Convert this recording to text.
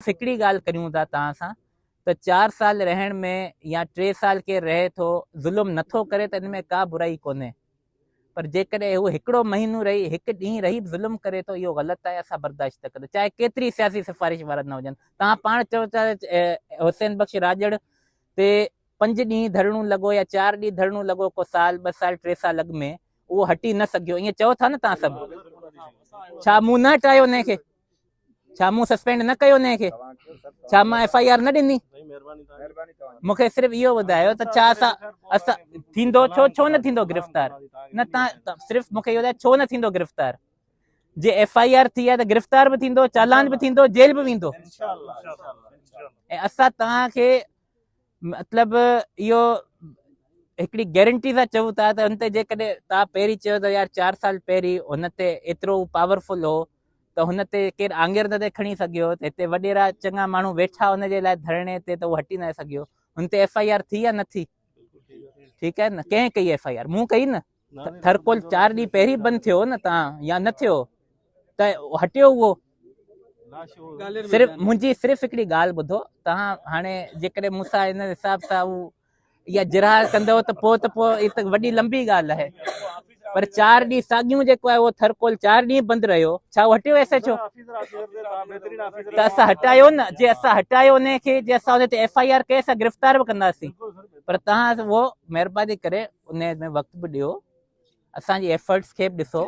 صرف هڪڙي ڳالهه ڪريون ٿا توهان سان ته چار سال رهڻ ۾ يا 3 سال ڪير رهي ٿو، ظلم نٿو ڪري ته ان ۾ ڪا برائي ڪونهي، پر جيڪڏهن هو هڪڙو مهينو رهي، هڪ ڏينهن رهي به ظلم ڪري ٿو، اهو غلط آهي، اسان برداشت نه ڪندا، چاهي ڪيتري سياسي سفارش وارا نه هجن. توهان پاڻ چئو ٿا حسين بخش راڄڙ تي 5 ڏينهن ڌرڻو لڳو يا 4 ڏينهن ڌرڻو لڳو ڪو سال 2 سال 3 سال اڳ ۾ اهو هٽي نه سگهيو، ائين چئو ٿا نه توهان سڀ؟ ڇا مون نه هٽايو انهي کي؟ ڇا مون سسپينڊ نه ڪيو انهي کي؟ ڇا مان ايف I R نه ڏني؟ مون کي صرف اهو ٻڌايو ته ڇا اسان اسان ٿيندو ڇو ڇو نه ٿيندو گرفتار؟ نه تان صرف مون کي اهو ٻڌايو ڇو نه ٿيندو گرفتار؟ جي ايف I R ٿي آهي ته گرفتار به ٿيندو، چالان به ٿيندو، جيل به ويندو. ۽ اسان توهان کي مطلب اهو هڪڙي گيرنٽي سان چئون ٿا ته ان تي جيڪڏهن توهان پهرين چيو ته يار 4 سال پهرين هن تي ايترو پاورفل هو ته هن تي ڪير آڱر نه تي کڻي سگهيو ته هتي وڏيرا چڱا ماڻهو ويٺا ان جي لاء ڌرڻي تي ته هو هٽي نه سگهيو. هن تي ايف I R ٿي يا نه ٿي؟ ٺيڪ آهي نه؟ ڪنهن ڪئي ايف I R? مون ڪئي نه. ٿرڪول 4 ڏينهن پهرين بند ٿيو نه تان يا نه ٿيو ته هٽيو اهو؟ صرف منهنجي صرف هڪڙي ڳالهه ٻڌو توهان، هاڻي جيڪڏهن مون سان ان حساب سان هو يا جراح ڪندو ته پوء ته پوء هي ته وڏي لمبي ڳالهه آهي، پر 4 ڏينهن ساڳيون جيڪو آهي اهو ٿرڪول 4 ڏينهن بند رهيو، ڇا اهو هٽيو ايس ايڇ او؟ ته اسان هٽايو نه، جي اسان هٽايو ان کي، جي اسان ان تي ايف I R ڪئي، اسان گرفتار به ڪنداسين، پر توهان اهو مهرباني ڪري ان ۾ وقت به ڏيو، اسان جي ايفرٽس کي به ڏسو.